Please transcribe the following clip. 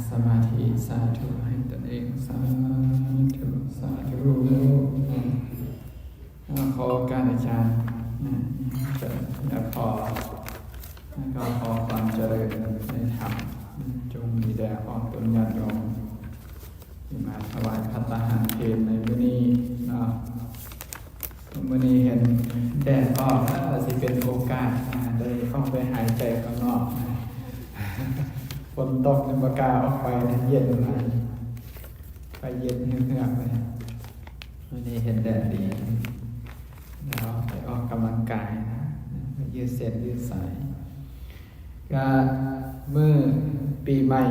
ສະມາທິ ສາທຸ ໃຫ້ຕົນເອງ ສາທຸ ສາທຸ. ຂໍໂອກາດອາຈານນະ ແລ້ວຂໍ ແລ້ວກໍຂໍຄວາມຈະເລີນໃນທຳ ຈົ່ງມີແດ່ອອກຕົນຍາດໂຍມ ທີ່ມາຖວາຍພັດຕາຫານເພນໃນມື້ນີ້ເນາະ. ມື້ນີ້ເຫັນແດດອອກແລ້ວ ຊິເປັນໂອກາດນະ ໄດ້ອອກໄປຫາຍໃຈຂ້າງນອກນະ. ຝົນຕົກຍັງບໍ່ກ້າອອກໄປນະ ເຢັນນະ ໄປເຢັນເຮືອກໆເລີຍ. ມື້ນີ້ເຫັນແດດດີ ແລ້ວໄປອອກກຳລັງກາຍນະ ໄປຢືດເສັ້ນຢືດສາຍ. ກະມື້ປີໃໝ່